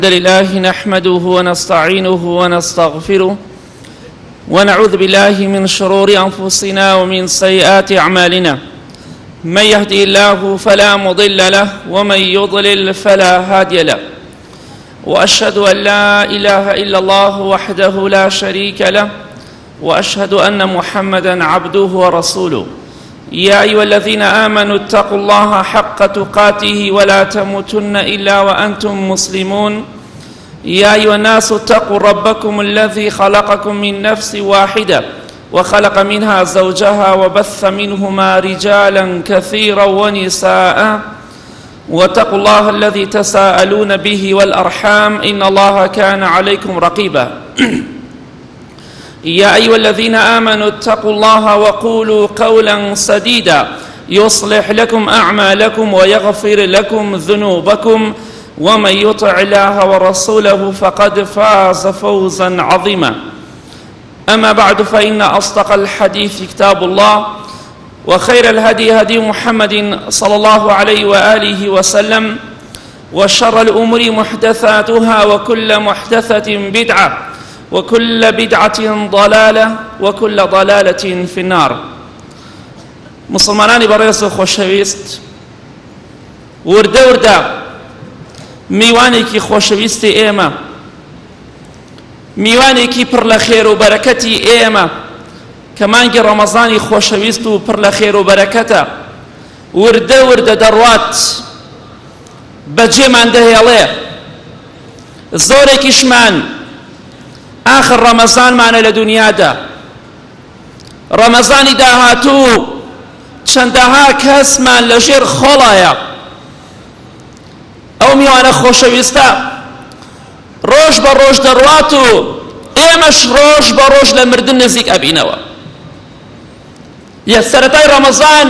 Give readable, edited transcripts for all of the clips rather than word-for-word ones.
لله نحمده ونستعينه ونستغفره ونعوذ بالله من شرور أنفسنا ومن سيئات أعمالنا. من يهدي الله فلا مضل له ومن يضلل فلا هادي له. وأشهد أن لا إله إلا الله وحده لا شريك له وأشهد أن محمدا عبده ورسوله. يا أيها الذين آمنوا اتقوا الله حق تقاته ولا تموتن إلا وأنتم مسلمون. يا أيها الناس اتقوا ربكم الذي خلقكم من نفس واحدة وخلق منها زوجها وبث منهما رجالا كثيرا ونساء، واتقوا الله الذي تساءلون به والأرحام إن الله كان عليكم رقيبا. يا أيها الذين آمنوا اتقوا الله وقولوا قولا سديدا يصلح لكم أعمالكم ويغفر لكم ذنوبكم، ومن يطع الله ورسوله فقد فاز فوزا عظيما. أما بعد، فإن أصدق الحديث كتاب الله، وخير الهدي هدي محمد صلى الله عليه وآله وسلم، وشر الأمور محدثاتها، وكل محدثة بدعة، وكل بدعة ضلالة، وكل ضلالة في النار. مسلمانانی بەڕێز و خۆشەویست، وردە وردە میوانێکی خۆشەویستی ئێمە، میوانێکی پڕ لە خێر و بەرەکەتی ئێمە کە مانگی ڕەمەزانی خۆشەویست و پڕ لە خێر و بەرەکەتە، وردە وردە دەڕوات، بەجێمان دەهێڵێ. زۆرێکیشمان ئاخر ڕەمەزانمانە لە دنیادا، ڕەمەزانی داهاتوو چەندەها کەسمان لەژێر خۆڵایە. ئەو میوانە خۆشەویستە ڕۆژ بە ڕۆژ دەڕوات و ئێمەش ڕۆژ بە ڕۆژ لە مردن نزیک ئەبینەوە. یە سەرەتای ڕەمەزان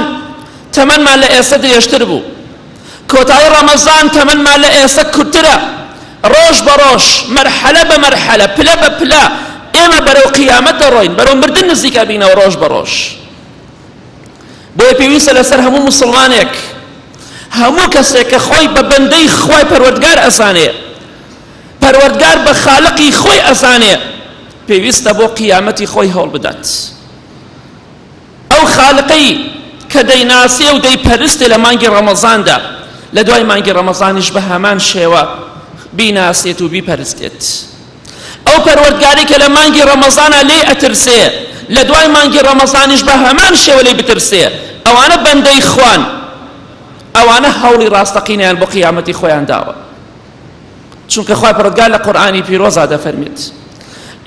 تەمەنمان لە ئێستا درێژتر بوو، کۆتایی ڕەمەزان تەمەنمان لە ئێستا کورتترە. ڕۆژ بە ڕۆژ، مەرحەلە بە مەرحەلە، پلە بە پلە ئێمە بەرەو قیامەت دەڕۆین، بەرەو مردن نزیک ئەبینەوە ڕۆژ بە ڕۆژ. بۆیە پێویستە لەسەر هەموو موسڵمانێک، هەموو کەسێک کە خۆی بە بەندەی خوای پەروەردگار ئەزانێ، پەروەردگار بە خالقی خۆی ئەزانێ، پێویستە بۆ قیامەتی خۆی هەوڵ بدات. ئەو خالقەی کە دەیناسێ و دەیپەرستێ لە مانگی ڕەمەزاندا، لە دوای مانگی ڕەمەزانیش بە هەمان شێوە بیناسێت و بیپەرستێت. ئەو پەروەردگاری کە لە مانگی ڕەمەزانە لێی ئەترسێ، لە دوای مانگی ڕەمەزانیش بە هەمان شێوە لێی بترسێ. ئەوانە بەندەی خوان، ئەوانە هەوڵی ڕاستەقینەیان بۆ قیامەتی خۆیان داوە. چونکە خوای پەروەردگار لە قورئانی پیرۆزا دەفەرمێت: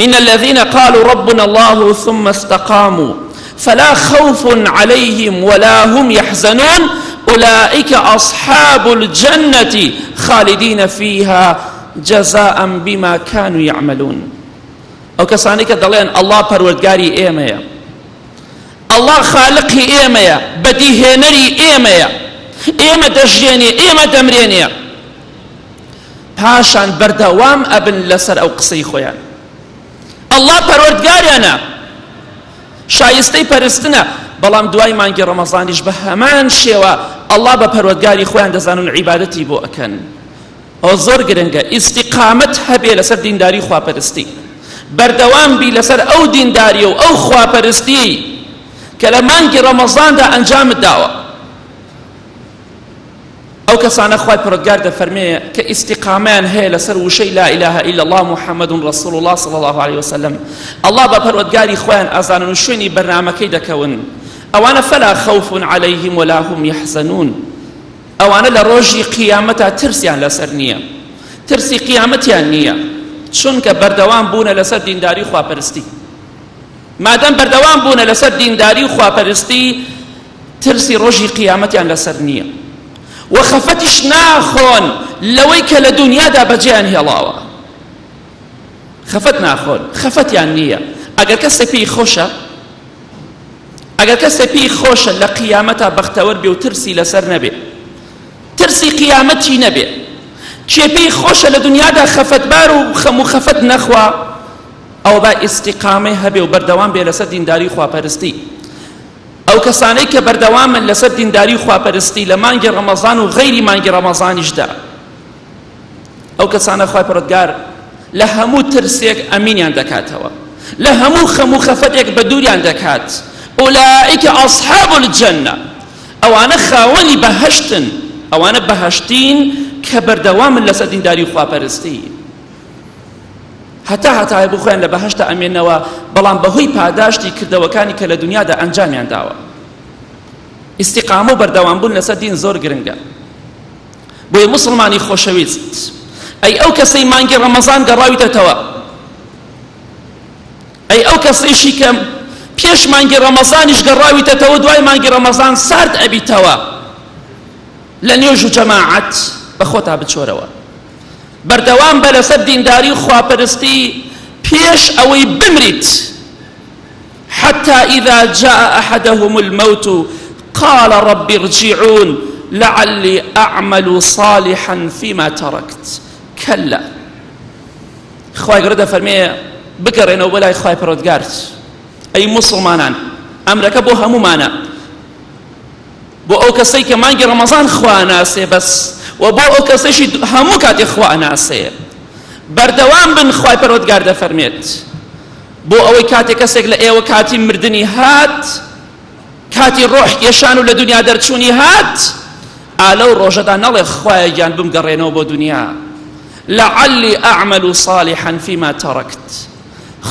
إن الذين قالوا ربنا الله ثم استقاموا فلا خوف عليهم ولا هم يحزنون أولئك أصحاب الجنة خالدين فيها جزاء بما كانوا يعملون. ئەو کەسانەی کە دەڵێن ئەڵڵا پەروەردگاری ئێمەیە، ئەڵڵا خالقی ئێمەیە، بەدیهێنەری ئێمەیە، ئێمە دەژیێنێ، ئێمە دەمرێنێ، پاشان بەردەوام ئەبن لەسەر ئەو قسەی خۆیان. ئەڵڵا پەروەردگاریانە، شایستەی پەرستنە، بەڵام دوای مانگی ڕەمەزانیش بە هەمان شێوە ئەڵڵا بە پەروەردگاری خۆیان دەزانن و عیبادەتی بۆ ئەکەن. ئەوە زۆر گرنگە ئیستیقامەت هەبێ لەسەر دینداری خواپەرستی، بەردەوام بی لەسەر ئەو دینداری و ئەو خواپەرستی کە لە مانگی ڕەمەزاندا ئەنجامت داوە. ئەو کەسانە خوای پەروەردگار دەفەرمێ کە ئیستیقامەیان هەیە لەسەر وشەی لا إله إلا الله محمد رسول الله صلى الله عليه وسلم، ئەڵڵا بە پەروەردگاری خۆیان ئازانن و شوێنی بەرنامەکەی دەکەون، ئەوانە فلا خوف عليهم ولا هم يحزنون. ئەوانە لە ڕۆژی قیامەتا ترسیان لەسەر نییە، ترسی قیامەتیان نییە، چونکە بەردەوام بوونە لەسەر دینداری خواپەرستی. مادەم بەردەوام بوونە لەسەر دینداری و خواپەرستی، ترسی ڕۆژی قیامەتیان لەسەر نییە و خەفەتیش ناخۆن لەوەی کە لە دنیادا بەجێیان هێڵاوە. خەفەت ناخۆن، خەفەتیان نییە. ئەگەر کەسێک پێی خۆشە، ئەگەر کەسێک پێی خۆشە لە قیامەتا بەختەوەر بێ و ترسی لەسەر نەبێ، ترسی قیامەتی نەبێ، کێ پێی خۆشە لە دنیادا خەفەتبار و خەم و خەفەت نەخوا، ئەوە با ئیستیقامەی هەبێ و بەردەوام بێ لەسەر دینداری خواپەرستی. ئەو کەسانەی کە بەردەوامن لەسەر دینداری خواپەرستی لە مانگی ڕەمەزان و غەیری مانگی ڕەمەزانیشدا، ئەو. ئەو کەسانە خوای پەروەردگار لە هەموو ترسێک ئەمینیان دەکاتەوە، لە هەموو خەم و خەفەتێک بەدووریان دەکات. اولئک اصحاب الجنە، ئەوانە خاوەنی بەهەشتن، ئەوانە بەهەشتین کە بەردەوامن لەسەر دینداری و خواپەرستی. هەتا هەتایە بۆ خۆیان لە بەهەشتا ئەمێنەوە، بەڵام بەهۆی پاداشتی کردەوەکانی کە لە دنیادا ئەنجامیان داوە. ئیستیقامە و بەردەوامبوون لەسەر دین زۆر گرنگە. بۆیە موسڵمانی خۆشەویست، ئەی ئەو کەسەی مانگی ڕەمەزان گەڕاویتەتەوە، ئەی ئەو کەسەیشی کە پێش مانگی ڕەمەزانیش گەڕاویتەتەوە دوای مانگی ڕەمەزان سارد ئەبیتەوە لە نوێژ و جەماعەت، بە خۆتا بچۆرەوە. بەردەوام بە لەسەر دینداری و خواپەرستی پێش ئەوەی بمریت. حتى إذا جاء أحدهم الموت قال رب ارجعون لعلي أعمل صالحا فيما تركت كلا. خوای گەورە دەفەرمێ بگەڕێنەوە بۆ لای خوای پەروەردگارت ئەی موسڵمانان. ئەمرەکە بۆ هەموومانە، بۆ ئەو کەسەی کە مانگی ڕەمەزان خوا ئەناسێ بەس، و بۆ ئەو کەسەشی هەموو کاتێ خوا ئەناسێ. بەردەوام بن، خوای پەروەردگار دەفەرمێت بۆ ئەوەی کاتێ کەسێک لە ئێوە کاتی مردنی هات، کاتی ڕۆح کێشان و لە دنیا دەرچوونی هات، ئا لەو ڕۆژەدا نەڵێ خوایە گیان بمگەڕێنەوە بۆ دنیا، لعلی اعمل صالحا فيما تركت.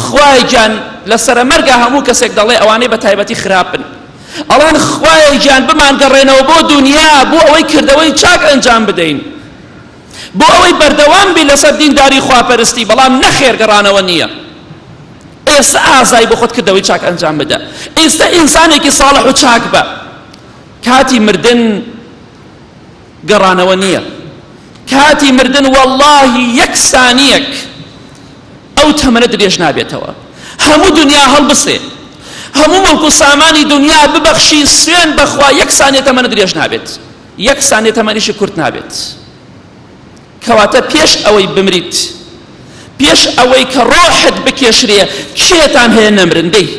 خوایە گیان لە سەرەمەرگا هەموو کەسێک دەڵێ، ئەوانەی بە تایبەتی خراپن ئەڵێن خوایە گیان بمانگەڕێنەوە بۆ دنیا بۆ ئەوەی کردەوەی چاک ئەنجام بدەین، بۆ ئەوەی بەردەوام بین لەسەر دینداری خواپەرستی. بەڵام نەخێر، گەڕانەوە نییە. ئێستا ئازای بۆ خۆت کردەوەی چاک ئەنجام بدە، ئێستا ئینسانێکی ساڵح و چاک بە. کاتی مردن گەڕانەوە نییە. کاتی مردن وەڵڵاهی یەک سانیەک ئەو تەمەنە درێژ نابێتەوە. هەموو دنیا هەڵبسێ، هەموو مڵک و سامانی دنیا ببەخشی، سوێن بەخوا یەک سانیە تەمەنە درێژ نابێت، یەک سانیە تەمەنیشی کورت نابێت. کەواتە پێش ئەوەی بمریت، پێش ئەوەی کە ڕۆحت بکێشرێ، کێتان هەیە نەمرن؟ دەی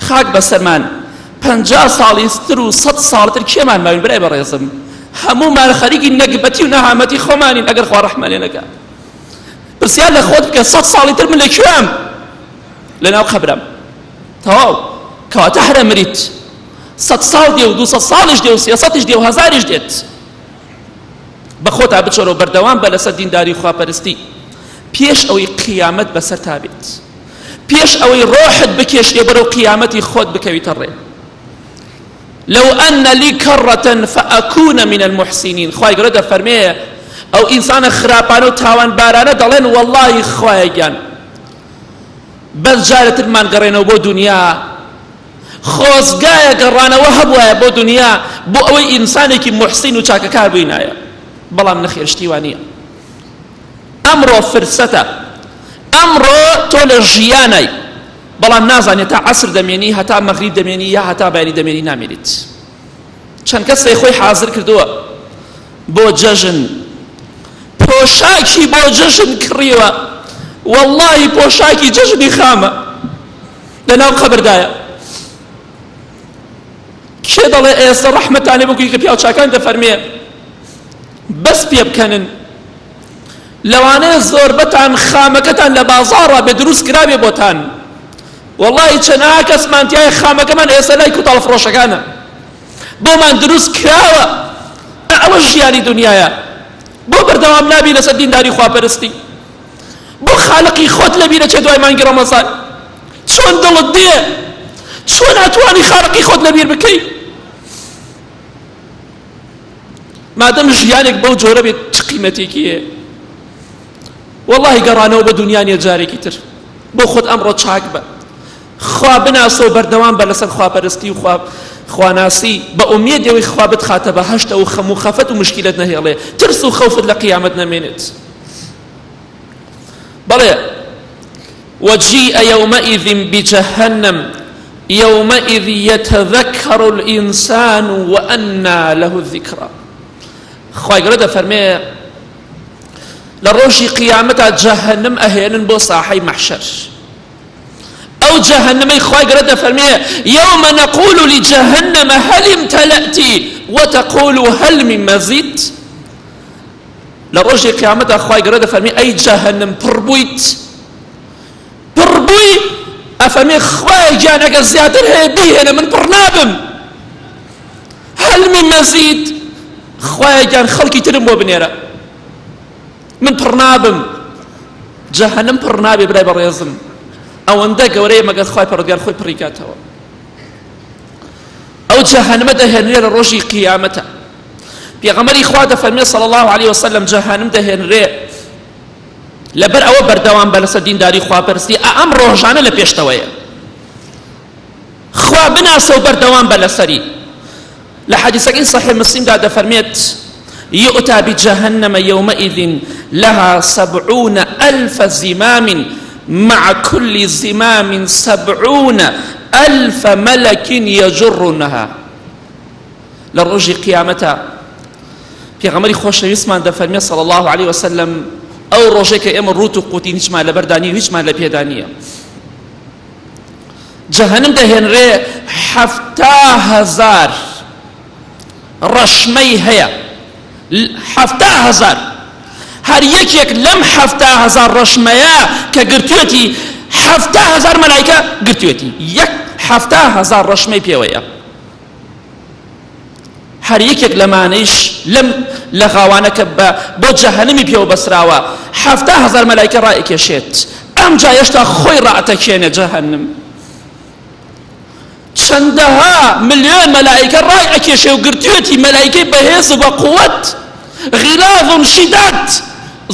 خاک بەسەرمان، 50 ساڵی تر و 100 ساڵ تر کێمان ماوین؟ برای بەڕێزم، هەموومان خەریکی نەگبەتی و نەهامەتی خۆمانین ئەگەر خوا ڕەحمان لێ نەکا. پرسیار لە خۆت بکە، 100 ساڵی تر من لە کوێم؟ لەناو قەبرم. تەواو، کەواتە هەرە مریت. 100 ساڵ دێ و 200 ساڵیش دێ و 300یش دێ و هەزاریش دێت. بە خۆتا بچۆرەوە، بەردەوام بە لەسەر دینداری و خواپەرستی پێش ئەوەی قیامەت بەسەر تا بێت، پێش ئەوەی ڕۆحت بکێشرێ بەرەو قیامەتی خۆت بکەویتە ڕێ. لو أن لي كرة فأكون من المحسنين. خوای گەورە دەفەرمێ ئەو ئینسانە خراپانە و تاوانبارانە دەڵێن وەڵڵاهی خوایە گیان بەس جارێترمان گەڕێنەوە بۆ دنیا، خۆزگایە گەڕانەوە هەبوایە بۆ دنیا بۆ ئەوەی ئینسانێکی موحسین و چاکەکار بووینایە. بەڵام نەخێر، شتی وا نییە. ئەمڕۆ فرسەتە، ئەمڕۆ تۆ لە ژیانای، بەڵام نازانێت تا عەسر دەمێنی، هەتا مەغریب دەمێنی، یا هەتا بەیانی دەمێنی، نامێنیت. چەند کەسێک خۆی حازر کردووە بۆ جەژن، پۆشاکی بۆ جەژن کڕیوە، وەڵڵاهی پۆشاکی جەژنی خامە، لەناو قەبردایە. کێ دەڵێ ئێستا ڕەحمەتانێ بکوی کە پیاوچاکان دەفەرمێ بەس پێ بکەنن. لەوانەیە زۆربەتان خامەکەتان لە بازاڕا بێ دروست کرابێ بۆتان. وەڵڵاهی چەنەها کەسمان تیایە خامەکەمان ئێستا لای کوتاڵ فڕۆشەکانە بۆمان دروست کراوە. ئەوە ژیانی دنیایە. بۆ بەردەوام نابی لەسەر دینداری خواپەرستی؟ بۆ خالقی خۆت لەبیرە چێ دوای مانگی ڕەمەزان؟ چۆن دڵت دێ؟ چۆن ئەتوانی خالقی خۆت لەبیر بکەی؟ مادەم ژیانێک بەو جۆرە بێت چ قیمەتێکی هەیە؟ وەڵڵاهی گەڕانەوە بە دنیا نییە جارێکی تر. بۆ خۆت ئەمڕۆ چاک بە، خوا بناسە و بەردەوام بە لەسەر خواپەرستی و خوا خواناسی، بە ئومێد ئەوەی خوا بتخاتە بەهەشتەوە و خەم و خەفەت و مشکیلەت نەهێڵێ، ترس و خەوفت لە قیامەت نەمێنێت. بەڵێ، وجیء یومئذ بجهنم یومئذ یتذکر الانسان وأنی له الذکری. خوای گەورە دەفەرمێ لە ڕۆژی قیامەتا جەهەنم ئەهێنن بۆ ساحەی مەحشەر. ئەو جەهەنمەی خوای گەورە دەفەرمێ یوم نقول لجهنم هل امتلأت وتقول هل من مزید. لە ڕۆژی قیامەتدا خوای گەورە دەفەرمی ئەی جەهەنم پڕ بوویت پڕ بووی ئەفەرمی خوایە گیان ئەگەر زیاتر هەیە بیهێنە من پڕ نابم هەل من مەزید خوایە گیان خەڵکی ترم بۆ بنێرە من پڕ نابم جەهەنم پڕ نابێ برای بەڕێزم ئەوەندە گەورەیە مەگەر خوای پەروەردگار خۆی پڕی کاتەوە ئەو جەهەنمە دەهێنرێ لە ڕۆژی قیامەتە پێغەمبەری خوا دەفەرمێ صلی الله علیه وسلم جەهەنم دەهێنرێ لەبەر ئەوە بەردەوام بە لەسەر دینداری خواپەرستی ئەم ڕۆژانە لە پێشتەوەیە خوا بناسە و بەردەوام بە لەسەری لە حەدیسەکەی صحیح مسلمدا دەفەرمێت يؤتى بجهنم يومئذ لها سبعون ألف زمام مع كل زمام سبعون ألف ملك يجرنها لە ڕۆژی قیامەتا پێغەمبەری خۆشەویستمان دەفەرمێ صلی الله علیه وسلم ئەو ڕۆژەی کە ئێمە ڕوت و قوتین هیچمان لەبەردا نییە هیچمان لە پێدا نییە جەهەنم دەهێنرێ 70 هەزار ڕەشمەی هەیە 70 هەزار هەر یەکێک لەم 70 هەزار ڕەشمەیە کە گرتوێتی 70 هەزار مەلایکە گرتوێتی یەک 70 هەزار ڕەشمەی پێوەیە هەر یەکێک لەمانەیش لەم لەغاوانە کە بە بۆ جەهەنمی پێوە بەسراوە 70 هەزار مەلایکە ڕائەکێشێت ئەمجا هێشتا خۆی ڕائەتەکێنێ جەهەنم چەندەها ملیۆن مەلایکە ڕای ئەکێشێ و گرتوێتی مەلایکەی بەهێز و بە قووەت غیلاظ شداد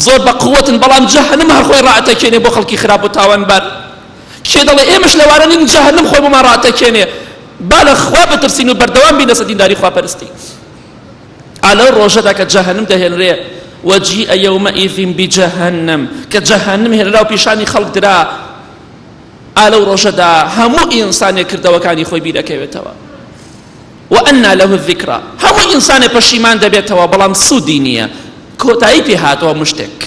زۆر بە قووەتن بەڵام جەهەنم هەر خۆی ڕائەتەکێنێ بۆ خەڵکی خراپ و تاوانبار کێ دەڵێ ئێمەش لەوانە نین جەهەنم خۆی بۆمان ڕاتەکێنێ با لە خوا بترسین و بەردەوام بین لەسەر دینداری خواپەرستی ئا لەو ڕۆژەدا کە جەهەنم دەهێنرێ وەجیئ یەومەئیذ بجەهەنەم کە جەهەنم هێنرا و پیشانی خەڵک درا ئا لەو ڕۆژەدا هەموو ئینسانێک کردەوەکانی خۆی بیرەکەوێتەوە وأنى له الذکرى هەموو ئینسانێ پەشیمان دەبێتەوە بەڵام سوودی نییە کۆتایی پێ هاتەوە مشتێک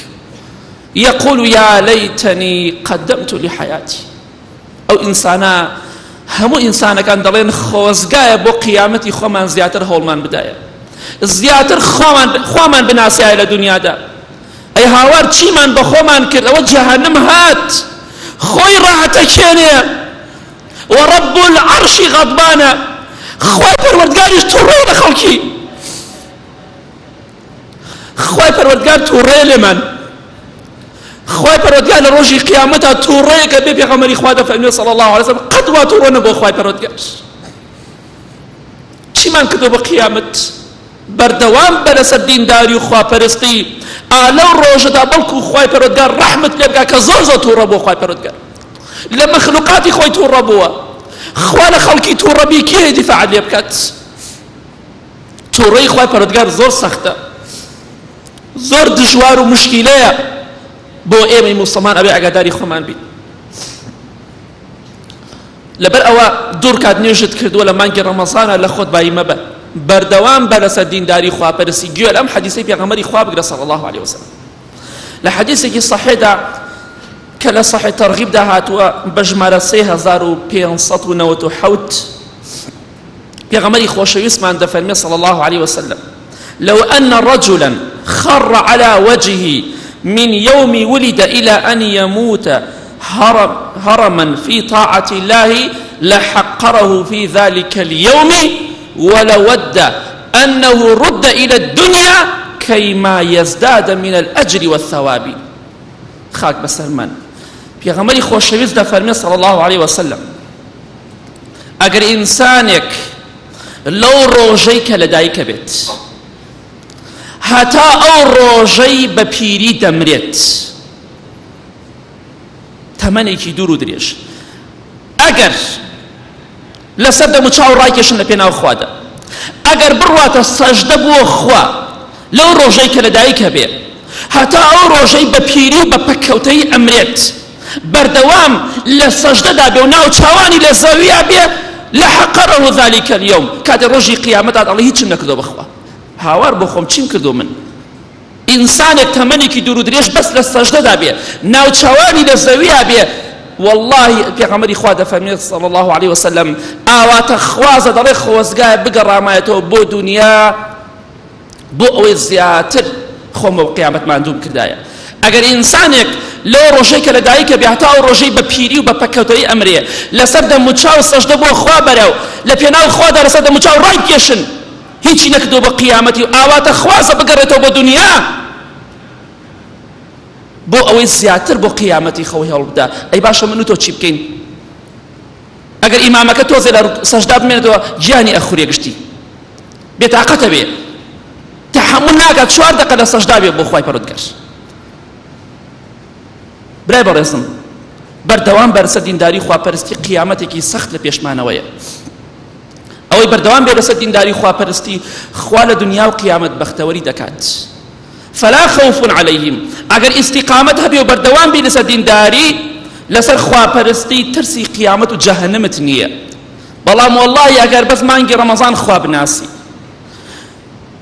یقول یا لیتنی قدمت لحیاتی ئەو ئینسانە هەموو ئینسانەکان دەڵێن خۆزگایە بۆ قیامەتی خۆمان زیاتر هەوڵمان بدایە زیاتر خۆمان خوامان بناسایە لە دنیادا ئەی هاوار چیمان بە خۆمان کرد ئەوە جەهەنم هات خۆی ڕاهەتەکێنێ ورب العرش غضبانە خوای پەروەردگاریش توڕەیە لە خەڵکی خوای پەروەردگار توڕەیە لێمان خوای پەروەردگار لە ڕۆژی قیامەتا توڕەیە کە بێ پێغەمبەری خوا دەفەرموێ صلی الله علیه وسلم قەت وا توڕە نەبووە خوای پەروەردگار چیمان کردو بە قیامەت بەردەوام بە لەسەر دینداری و خواپەرستی ئا لەو ڕۆژەدا بەڵکو خوای پەروەردگار ڕەحمت لێ بکا کە زۆر زۆر توڕە بووە خوای پەروەردگار لە مەخلوقاتی خۆی توڕە بووە خوا لە خەڵکی توڕە بی کێ دیفاعت لێ بکات توڕەی خوای پەروەردگار زۆر سەختە زۆر دژوار و مشکیلەیە بۆ ئێمەی موسڵمان ئەبێ ئاگاداری خۆمان بین لەبەر ئەوە دوو ڕکات نوێژت کردووە لە مانگی ڕەمەزانە لە خۆت بایی مەبە بەردەوام بە لەسەر دینداری خواپەرستی گوێ لەم حەدیسەی پێغەمبەری خوا بگرە صلی الله علیه وسلم لە حەدیسێکی صحیحدا کە لە صحیح تەرغیبدا هاتووە بە ژمارە 3597 پێغەمبەری خۆشەویستمان دەفەرمێ صلی الله علیه وسلم لو أن رجلا خر على وجهه من يوم ولد إلى أن يموت هرم هرما في طاعة الله لحقره في ذلك اليوم ولود أنه رد إلى الدنيا كيما يزداد من الأجر والثواب خاک بەسەرمان پێغەمبەری خۆشەویست دەفەرمێ صلی الله عليه وسلم ئەگەر ئینسانێک لەو ڕۆژەی کە لەدایکە بێت هەتا ئەو ڕۆژەی بە پیری دەمرێت تەمەنێکی دوور و درێژ ئەگەر لەسەر دەم و چاو ڕایکێشن لە پێناو خوادا ئەگەر بڕواتە سەژدە بۆ خوا لەو ڕۆژەی کە لەدایکە بێ هەتا ئەو ڕۆژەی بە پیری و بە پەککەوتەیی ئەمرێت بەردەوام لە سەژدەدا بێ و ناوچاوانی لە زەویا بێ لحقره ذلك اليوم کاتێ ڕۆژی قیامەت هات ئەڵێ هیچم نەکردووە بەخوا هاوار بۆ خۆم چیم کردو من ئینسانێک تەمەنێکی دوور و درێژ بەس لە سەژدەدا بێ ناوچاوانی لە زەویا بێ والله پێغەمبەری خوا دەفەرمێت صلی الله علیه وسلم ئاواتە خوازە دەڵێ خۆزگایە بگەڕامایەتەوە بۆ دنیا بۆ ئەوەی زیاتر. خۆم بۆ قیامەت ماندوو بکردایە. ئەگەر ئینسانێک لەو ڕۆژەی کە لەدایکە بێ هەتا ئەو ڕۆژەی بە پیری و بە پەککەوتەیی ئەمرێ لەسەر دەموچاو سەژدە بۆ خوا بەرە و لە پێناو خوادا لەسەر دەموچاو ڕایبکێشن هیچی نەکردووە بۆ قیامەتی و ئاواتە خوازە بگەڕێتەوە بۆ دنیا بۆ ئەوەی زیاتر بۆ قیامەتی خەوی هەوڵ بدا. ئەی باشە من و تۆ چی بکەین ئەگەر ئیمامەکە تۆزێ لە سەژدا بمێنێتەوە گیانی ئەخورێ گشتی بێتاقەتە بێ تەحەمول ناکات چوار دەقە لە سەژدا بێ بۆ خوای پەروەردگار. برای بەڕێزم بەردەوام بەرسە دینداری خواپەرستی قیامەتێکی سەخت لە پێشمانەوەیە. ئەوەی بەردەوام بێ لەسەر دینداری خواپەرستی خوا لە دنیا و قیامەت بەختەوەری دەکات. فلا خوف علیهم ئەگەر ئیستیقامەت هەبێ و بەردەوام بی لەسەر دینداری لەسەر خواپەرستی ترسی قیامەت و جەهەنمت نییە. بەڵام وەڵڵاهی ئەگەر بەس مانگی ڕەمەزان خوا بناسی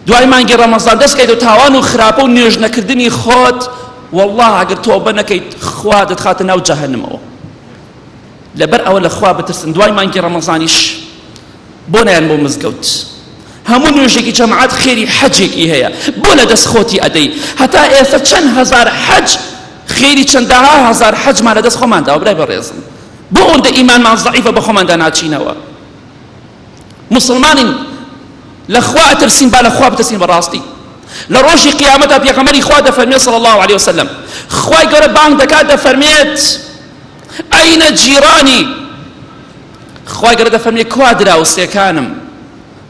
دوای مانگی ڕەمەزان دەست کەیتەوە تاوان و خراپە و نوێژ نەکردنی خۆت والله ئەگەر تۆبە نەکەیت خوا دەتخاتە ناو جەهەنمەوە. لەبەر ئەوە لە خوا بترسن دوای مانگی ڕەمەزانیش بۆ نایەن بۆ مزگەوت. هەموو نوێژێکی جەماعەت خێری حەجێکی هەیە بۆ لە دەست خۆتی ئەدەی. هەتا ئێستا چەند هەزار حەج خێری چەندەها هەزار حەجمان لە دەست خۆمان داوە. برای بەڕێزم بۆ ئەوەندە ئیمانمان زەعیفە بە خۆماندا ناچینەوە؟ موسڵمانین لە خوا ئەترسین با لە خوا بترسین بەڕاستی. لە ڕۆژی قیامەتا پێغەمبەری خوا دەفەرمێت صلی الله علیه وسلم خوای گەورە بانگ دەکات دەفەرمێت ئەینە جیرانی؟ خوای گەورە دەفەرمێت کوا دراوسێکانم؟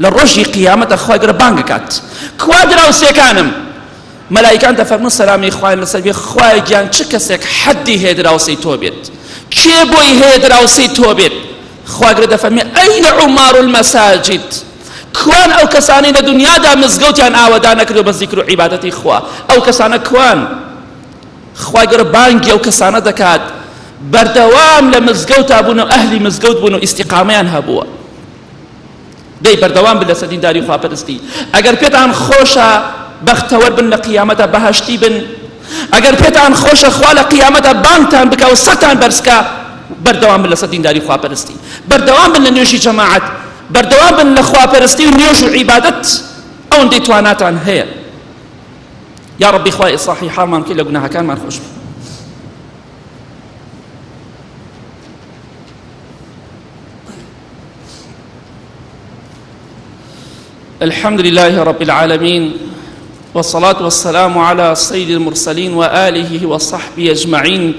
لە ڕۆژی قیامەتە خوای گەورە بانگ دەکات کوا دراوسێکانم؟ مەلایکان دەفەرموون سەلامی خوایان لەسەر بێ خوایە گیان چ کەسێک حەدی هەیە دراوسێی تۆ بێت؟ کێ بۆی هەیە دراوسێی تۆ بێت؟ خوا گەورە دەفەرمێ ئەینە عومار المساجد؟ کوان ئەو کەسانەی لە دنیادا مزگەوتیان ئاوەدان نەکردو بە زیکر و عیبادەتی خوا؟ ئەو کەسانە کوان؟ خوای گەورە بانگی ئەو کەسانە دەکات بەردەوام لە مزگەوتا بوون و ئەهلی مزگەوت بوون و ئیستیقامەیان هەبووە. دەی بەردەوام بن لەسەر دینداری و خواپەرستی. ئەگەر پێتان خۆشە بەختەوەر بن لە قیامەتا بەهەشتی بن، ئەگەر پێتان خۆشە خوا لە قیامەتا بانگتان بکا و سەرتان بەرز کا، بەردەوام بن لەسەر دینداری و خواپەرستی، بەردەوام بن لە نوێژی جەماعەت، بەردەوام بن لە خواپەرستی و نوێژ و عیبادەت ئەوەندەی تواناتان هەیە. یا ڕەبی خوای ئیسلاحی حاڵمان بکەی لە گوناهەکانمان خۆش بی. الحمد لله رب العالمين والصلاة والسلام على سيد المرسلين وآله وصحبه أجمعين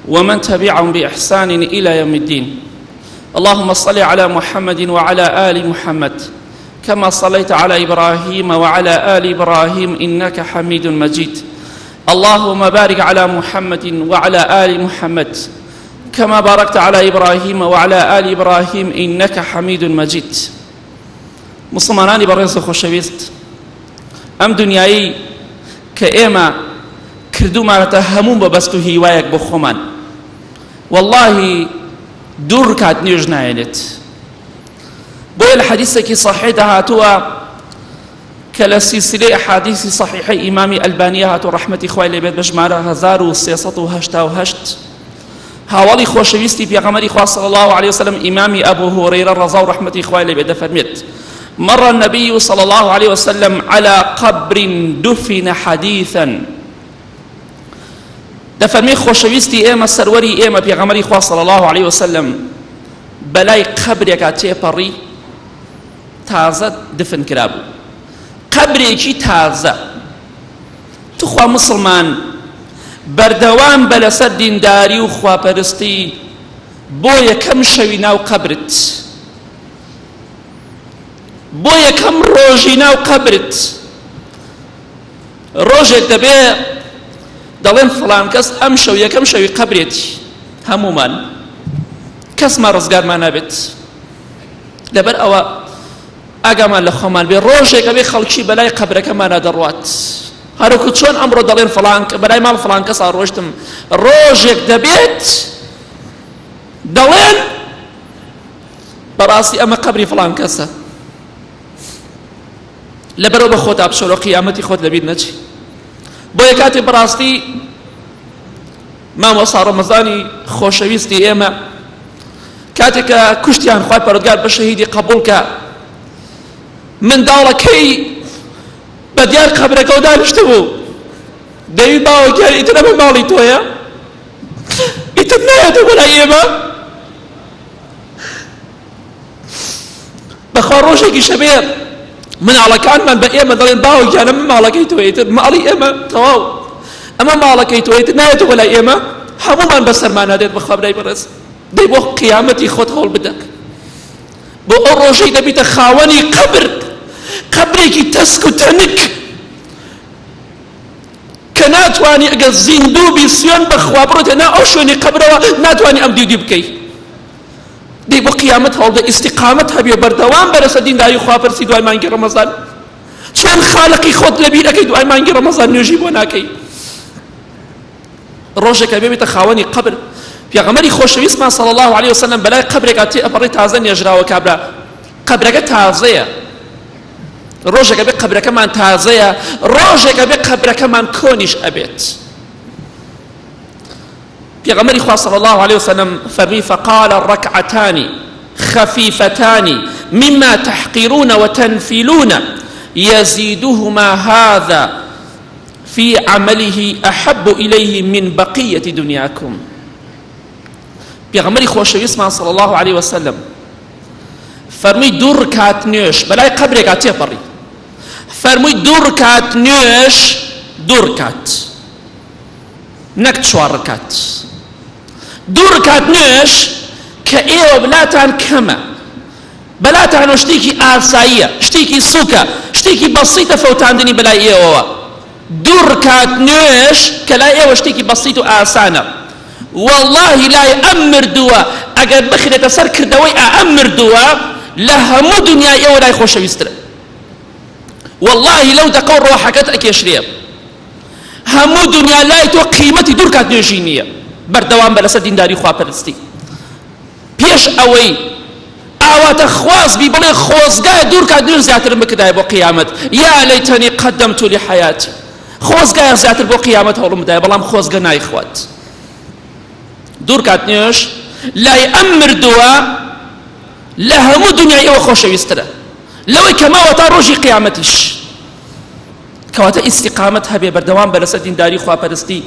ومن تبعهم بإحسان إلى يوم الدين. اللهم صل على محمد وعلى آل محمد كما صليت على إبراهيم وعلى آل إبراهيم إنك حميد مجيد. اللهم بارك على محمد وعلى آل محمد كما باركت على إبراهيم وعلى آل إبراهيم إنك حميد مجيد. مسلمانانی بەڕێز و خۆشەویست، ئەم دنیایی کە ئێمە کردومانەتە هەموو مەبەست و هیوایەک بۆ خۆمان، واللهی دوو ڕکات نوێژ نایەنێت. بۆیە لە حەدیثێکی صحیحدا هاتووە کە لە سلسلەی ئەحادیثی صحیحەی ئیمامی ئەلبانیە هاتووە ڕەحمەتی خوای لێ بێت بە ژمارە 1388 هاوەڵی خۆشەویستی پێغەمبەری خوا صلی الله علیه وسلم ئیمامی ئەبو هورەیرە ڕەزا و ڕەحمەتی خوای لێ بێت دەفەرمێت مر النبي صلى الله عليه وسلم على قبر دفن حديثا. دەفەرمی خۆشەویستی ئێمە سەروەری ئێمە پێغەمبەری خوا صلی الله علیه وسلم بەلای قەبرێکا تێپەڕی تازە دفن کرابوو، قەبرێکی تازە. توخوا مسڵمان بەردەوام بە لەسەر دینداری و خواپەرستی بۆ یەکەم شەوی ناو قەبرت، بۆ یەکەم ڕۆژی ناو قەبرت. ڕۆژێک دەبێ دەڵێن فڵان کەس ئەم شەو یەکەم شەوی قەبرێتی، هەمومان کەسمان ڕزگارمان نابێت. لەبەر ئەوە ئاگامان لە خۆمان بێ، ڕۆژێک ئەبێ خەڵکی بەلای قەبرەکەمانە دەڕوات، هەروەکو چۆن ئەمڕۆ دەڵێن فڵان بەلای ماڵ فڵان کەسا ڕۆشتم، ڕۆژێک دەبێت دەڵێن بەڕاستی ئەمە قەبری فڵان کەسە. لەبەرەوە بە خۆتا بچۆرەوە، قیامەتی خۆت لەبیر نەچی. بۆیە کاتێ بەڕاستی مامۆستا ڕەمەزانی خۆشەویستی ئێمە کاتێک کە کوشتیان خوای پەروەردگار بە شەهیدی قبوڵ کە منداڵەکەی بە دیار قەبرەکەوە دانیشتبوو. دەوی باوە گیان ئیتر ئەمە ماڵی تۆیە ئیتر نایەتەوە بۆ لای ئێمە بەخوا ڕۆژێکیش هەبێ مناڵەکانمان بە ئێمە دەڵێن باوە گیان ئەمە ماڵەکەی تۆ ئیتر ماڵی ئێمە تەواو ئەمە ماڵەکەی تۆ ئیتر نایەتەوە لای ئێمە هەموومان بەسەرمانە دێت بەخوا برای بەڕێز دەی بۆ قیامەتی خۆت هەوڵ بدە بۆ ئەو ڕۆژەی دەبیتە خاوەنی قەبر قەبرێکی تەسک و تەنک کە ناتوانی ئەگەر زیندوو بی سوێن بەخوا بڕۆیتە ناو ئەو شوێنی قەبرەوە ناتوانی ئەم دیودی بکەی دەی بۆ قیامەت هەوڵدە ئیستیقامەت هەبێ بەردەوام بە لەسەر دینداری خواپەرستی دوای مانگی ڕەمەزان چۆن خالقی خۆت لەبیر ئەکەی دوای مانگی ڕەمەزان نوێژی بۆ ناکەی ڕۆژێک ئەبێ بێتە خاوەنی قەبر پێغەمبەری خۆشەویستمان صلی الله علیه وسلم بەلای قەبرێکا تێ ئەپەڕی تازە نێژراوە کابرا قەبرەکە تازەیە ڕۆژێک ئەبێ قەبرەکەمان تازەیە ڕۆژێک ئەبێ قەبرەکەمان کۆنیش ئەبێت پێغەمبەری خوا صلی الله علیه وسلم فەرمی فقال ركعتان خفيفتان مما تحقرون وتنفلون يزيدهما هذا في عمله أحب إليه من بقية دنياكم پێغەمبەری خۆشەویستمان صلی الله علیه وسلم فەرمووی دوو ڕکات نوێژ بەلای قەبرێکا تێپەڕی فەرمووی دوو ڕکات نوێژ دوو ڕکات نەک چوار ڕکات دوو ڕکات نوێژ کە ئێوە بلاتان کەمە بەلاتانەوە شتێکی ئاساییە شتێکی سوکە شتێکی بەسیتە فەوتاندنی بەلای ئێوەوە دوو ڕکات نوێژ کە لای ئێوە شتێکی بەسیت و ئاسانە وەڵاهی لای ئەم مردووە ئەگەر بخرێتە سەر کردەوەی ئا ئەم مردووە لە هەموو دنیای ئێوە لای خۆشەویسترە وەڵاهی لەو دەقە و ڕۆحەکەت ئەکێشرێ هەموو دنیا لای تۆ قیمەتی دوو ڕکات نوێژی نییە بەردەوام بە لەسەر دینداری خواپەرستی پێش ئەوەی ئاواتە خواز بی بڵێ خۆزگا دوور کات نوێژ زیاترم بکردایە بۆ قیامەت یا لەیتەنی قەدەمت لحیاتی خۆزگایە زیاتر بۆ قیامەت هەوڵم بدایە بەڵام خۆزگە نایخوات دوور کات نوێژ لای ئەم مردووە لە هەموو دنیای ئێوە خۆشەویسترە لەوەی کە ماوە تا ڕۆژی قیامەتیش کەواتە ئیستیقامەت هەبێ بەردەوام بە لەسەر دینداری خواپەرستی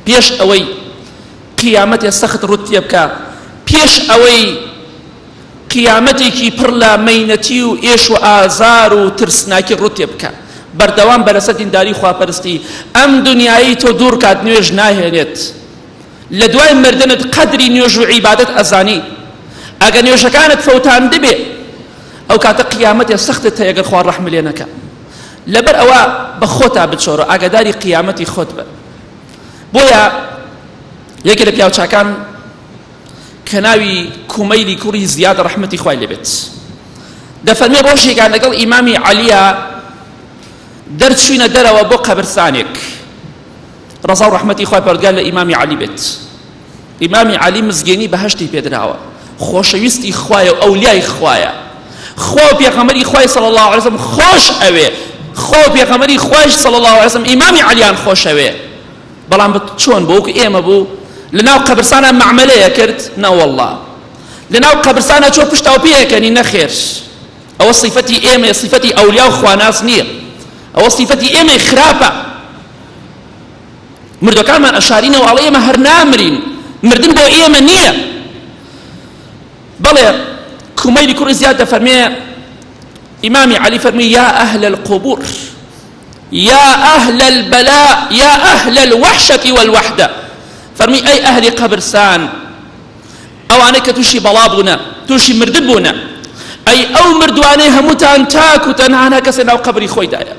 پێش ئەوەی قیامەتێ سەخت ڕوت تێ بکا پێش ئەوەی قیامەتێکی پڕ لە مەینەتی و ئێش و ئازار و ترسناکی ڕوت تێ بکا بەردەوام بە لەسەر دینداری خواپەرستی ئەم دنیایی تۆ دوور کات نوێژ ناهێنێت لە دوای مردنت قەدری نوێژ و عیبادەت ئەزانی ئەگەر نوێژەکانت فەوتاندبێ ئەو کاتە قیامەتێ سەختت هەیە گەر خوا ڕەحم لێ نەکا لەبەر ئەوە بە خۆتا بچۆرە ئاگاداری قیامەتی خۆت بە بۆیە یەکێ لە پیاوچاکان کە ناوی کومەیلی کوڕی زیاد ڕەحمەتی خوای لێبێت دەفەرمێ ڕۆژێکان لەگەڵ ئیمامی عەلیە دەرچوینە دەرەوە بۆ قەبرسانێک ڕەزا و ڕەحمەتی خوای پەروەردگار لە ئیمامی عەلی بێت ئیمامی عەلی مزگێنی بەهەشتی پێدراوە خۆشەویستی خوایە و ئەولیای خوایە خوا و پێغەمبەری خوای صلی الله علیه وسلم خۆش ئەوێ خوا و پێغەمبەری خوایش صلی الله علیه وسلم ئیمامی عەلیان خۆش ئەوێ بەڵام چۆن بۆ وەکو ئێمە بوو لەناو قەبرسانە مەعمەلەیە کرد نەوەڵڵا لەناو قەبرسانە چۆ پشتاو پێیەکەنی نەخێر ئەوە صفەتی ئێمە صفەتی ئەولیا و خواناس نییە ئەوە صفەتی ئێمەی خراپە مردوەکانمان ئەشارینەوە ئەڵێ ئێمە هەر نامرین مردن بۆ ئێمە نییە بەڵێ کومەیلی کوڕی زیاد دەفەرمێ ئیمامی عەلی فەرمی یا ئەهل القبور یا ئەهل البلاء یا ئەهل الوحشة والوحدة فەرمی ئەی ئەهلی قەبرسان ئەوانەی کە تووشی بەڵا بوونە تووشی مردن بوونە ئەی ئەو مردوانەی هەمووتان تاک و تەنها هەر کەسێ ناو قەبری خۆیدایە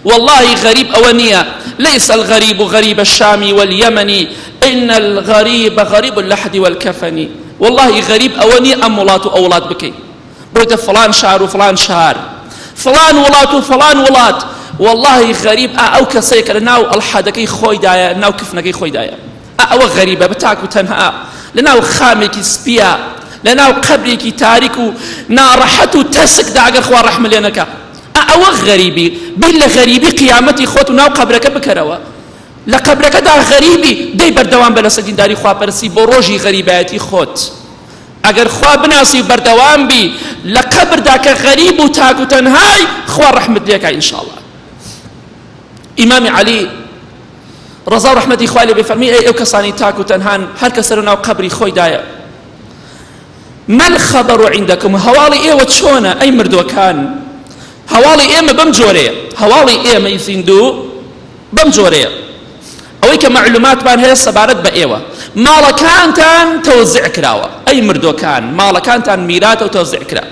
واللهی غەریب ئەوە نییە ليس الغريب غريب الشام واليمن إن الغريب غريب اللحد والكفن والله غريب ئەوە نییە ئەم وڵات و ئەو وڵات بکەی بڕۆیتە فڵان شار و فڵان شار فڵان وڵات و فڵان وڵات واللهی غەریب ئا ئەو کەسەیە کە لە ناو ئەڵحەدەکەی خۆیدایە ناو کفنەکەی خۆیدایە ئا ئەوە غەریبە بە تاک و تەنها لە ناو خامێکی سپیە لە ناو قەبرێکی تاریک و ناڕەحەت و تەسکدا ئەگەر خوا ڕەحم لێ نەکا ئا ئەوە غەریبی بیر لە غەریبی قیامەتی خۆت و ناو قەبرەکە بکەرەوە لە قەبرەکەدا غەریبی دەی بەردەوام بە لەسەر دینداری خواپەرستی بۆ ڕۆژی غەریبایەتی خۆت ئەگەر خوا بناسی و بەردەوام بی لە قەبردا کە غەریب و تاک و تەنهای خوا ڕەحمت لێکا ئینشاءاللە. ئیمامی عەلی ڕەزا و ڕەحمەتی خوای لێ بێ فەرمی ئەی ئەو کەسانی تاک و تەنهان هەر کەسە لە ناو قەبری خۆیدایە ما الخبر عندكم هەواڵی ئێوە چۆنە ئەی مردووەکان هەواڵی ئێمە بەم جۆرەیە هەواڵی ئێمەی زیندوو بەم جۆرەیە ئەوەی کە مەعلوماتمان هەیە سەبارەت بە ئێوە ماڵەکانتان تەوزیع کراوە ئەی مردووەکان ماڵەکانتان میراتە و تەوزیع کرا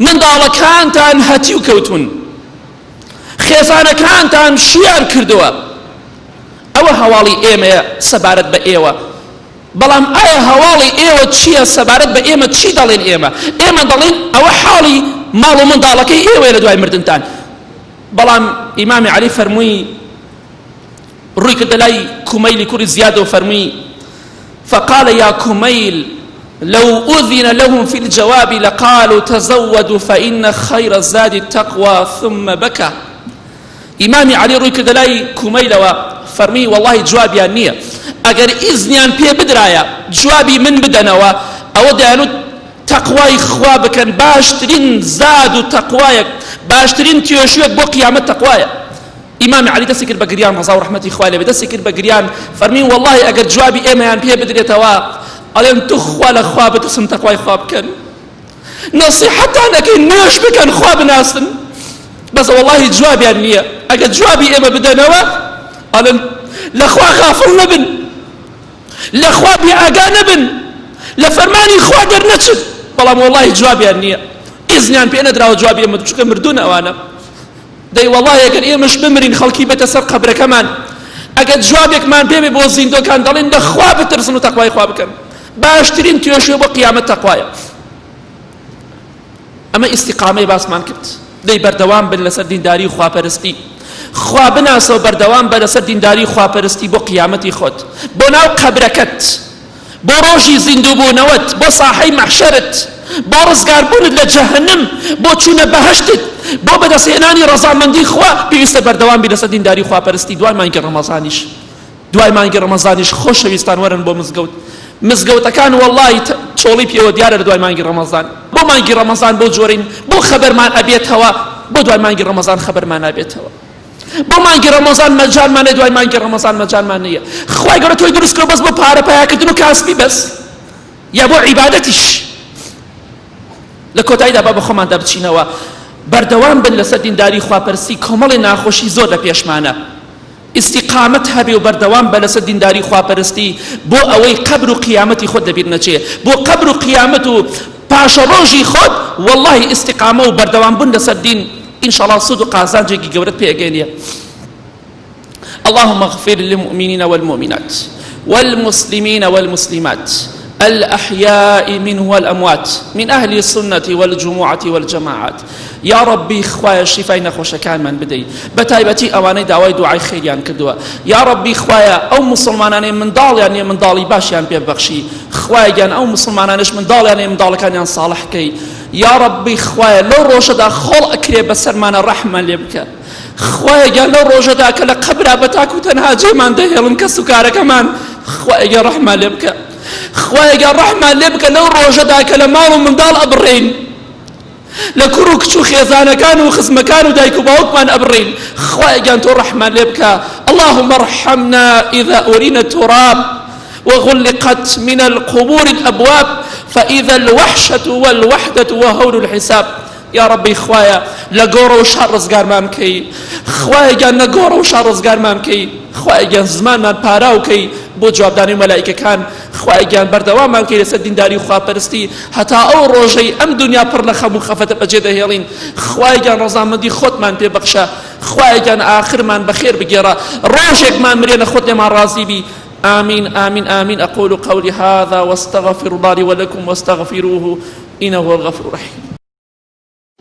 منداڵەکانتان هەتیو کەوتون خێزانەکانتان شویان کردووە ئەوە هەواڵی ئێمەیە سەبارەت بە ئێوە بەڵام ئایا هەواڵی ئێوە چییە سەبارەت بە ئێمە چی دەڵێن ئێمە ئێمە دەڵێن ئەوە حاڵی ماڵ و منداڵەکەی ئێوەیە لە دوای مردنتان بەڵام ئیمامی عەلی فەرمووی ڕووی کردە لای کومەیلی کوڕی زیادەوە فەرمووی فقال يا كميل لو أذن لهم في الجواب لقالوا تزودوا فإن خير الزاد التقوى ثم بكى ئیمامی عەلی ڕووی کردە لای کومەیلەوە فەرمی وەڵاهی جوابیان نییە ئەگەر ئیزنیان پێ بدرایە جوابی من بدەنەوە ئەوە دەیانوت تەقوای خوا بکەن باشترین زاد و تەقوایەک باشترین توێژوێک بۆ قیامەت تەقوایە ئیمامی عەلی دەستی کرد بە گریان ڕەزا و ڕەحمەتی خوای لێ بێ دەستی کرد بە گریان فەرمی وەڵاهی ئەگەر جوابی ئێمەیان پێ بدرێتەوە ئەڵێن توخوا لە خوا بترسن تەقوای خوا بکەن نەسیحەتان ئەکەین نوێژ بکەن خوا بناسن بەس وەڵاهی جوابیان نییە ئەگەر جوابی ئێمە بدەنەوە ئەڵێن لە خوا غافڵ نەبن لە خوا بێئاگا نەبن لە فەرمانی خوا دەرنەچن بەڵام وەڵاهی جوابیان نییە ئیزنیان پێ نەدراوە جوابی ئێمە چونکە مردوون ئەوانە دەی وەڵاهی ئەگەر ئێمەش بمرین خەڵکی بێتە سەر قەبرەکەمان ئەگەر جوابێکمان پێ بێ بۆ زیندۆکان دەڵێن لە خوا بترسن و تەقوای خوا بکەن باشترین توێژوێ بۆ قیامەت تەقوایە ئەمە ئیستیقامەی باسمان کرد دەی بەردەوام بن لەسەر دینداری و خواپەرستی خوا بناسەوە بەردەوام بە لەسەر دینداری خواپەرستی بۆ قیامەتی خۆت بۆ ناو قەبرەکەت بۆ ڕۆژی زیندووبوونەوەت، بۆ ساحەی مەحشەرت، بۆ ڕزگاربوونت لە جەهەنم، بۆ چوونە بەهەشتت، بۆ بەدەستهێنانی ڕەزامەندی خوا، پێویستە بەردەوام بی لەسەر دینداری و خواپەرستی دوای مانگی ڕەمەزانیش. دوای مانگی ڕەمەزانیش خۆشەویستان وەرن بۆ مزگەوت. مزگەوتەکان وەڵڵاهی چۆڵی پێوە دیارە لە دوای مانگی ڕەمەزان. بۆ مانگی ڕەمەزان بەو جۆرەین بۆ خەبەرمان ئەبێتەوە، بۆ دوای مانگی ڕەمەزان خەبەرمان نابێتەوە. بۆ مانگی ڕەمەزان مەجالمان هەیە دوای مانگی ڕەمەزان مەجالمان نییە خوای گەورە تۆی دروست کردوە بەس بۆ پارە پەیاکردن و کاسبی بەس یا بۆ عیبادەتیش لە کۆتاییدا با بە خۆماندا بچینەوە بەردەوام بن لەسەر دینداری خواپەرستی کۆمەڵی ناخۆشی زۆر لە پێشمانە ئیستیقامەت هەبێ و بەردەوام بە لەسەر دینداری خواپەرستی بۆ ئەوەی قەبر و قیامەتی خۆت لەبیر نەچێ بۆ قەبر و قیامەت و پاشەڕۆژی خۆت واللهی ئیستیقامە و بەردەوام بوون لەسەر دین ان شاء الله سود و قازانجێکی گەورەت پێ ئەگەیەنێ اللهم اغفر للمؤمنين والمؤمنات والمسلمين والمسلمات الأحياء منه والأموات من أهل السنة والجموعة والجماعات یا ڕەبی خوایە شیفای نەخۆشەکانمان بدەی بە تایبەتی ئەوانەی داوای دوعای خێریان کردووە یا ڕەبی خوایە ئەو موسڵمانانەی منداڵیان نیە منداڵی باشیان پێ ببەخشی خوایە گیان ئەو موسڵمانانەش منداڵیان نیە منداڵەکانیان ساڵح کەی یا ڕەبی خوایە لەو ڕۆژەدا خۆڵ ئەکرێ بەسەرمانە ڕەحمان لێ بکە خوایە گیان لەو ڕۆژەدا کە لە قەبرا بە تاک و تەنها جێمان دەهێڵن کەس و کارەکەمان خوایە گیان ڕەحمان لێ بکە خوایە گیان ڕەحمان لێ بکە لەو ڕۆژەدا کە لە ماڵ و منداڵ ئەبڕین لە کوڕ و کچ و خێزانەکان و خزمەکان و دایک و باوکمان ئەبڕین خوایە گیان تۆ ڕەحمان لێ بکە اللهم ارحمنا إذا أرينا التراب وغلقت من القبور الأبواب فإذا الوحشة والوحدة وهول الحساب یا ڕەبی خوایە لە گۆڕە و شار ڕزگارمان بکەی خوایە گیان لە گۆڕە و شار ڕزگارمان بکەی خوایە گیان زمانمان پاراو کەی بۆ جوابدانی مەلایکەکان خوایە گیان بەردەواممان کەی لەسەر دینداری و خواپەرستی هەتا ئەو ڕۆژەی ئەم دنیا پڕ لە خەم و خەفەتە بەجێ دەهێڵین خوایە گیان ڕەزامەندی خۆتمان پێ بەخشە خوایە گیان ئاخرمان بەخێر بگێڕە ڕۆژێکمان مرێنە خۆت لێمان ڕازی بی آمين آمين آمين أقول قولي هذا واستغفر الله لي ولكم واستغفروه إنه هو الغفور الرحيم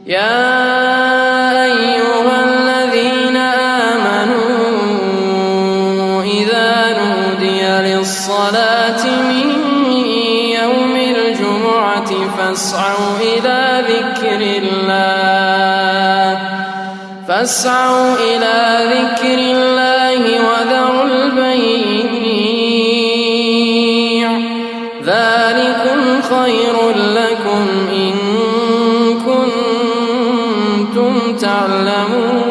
يا أيها الذين آمنوا إذا نودي للصلاة من يوم الجمعة فاسعوا إلى ذكر الله فاسعوا إلى ذكر الله وذروا البيع ذلكم خير لكم إن كنتم تعلمون.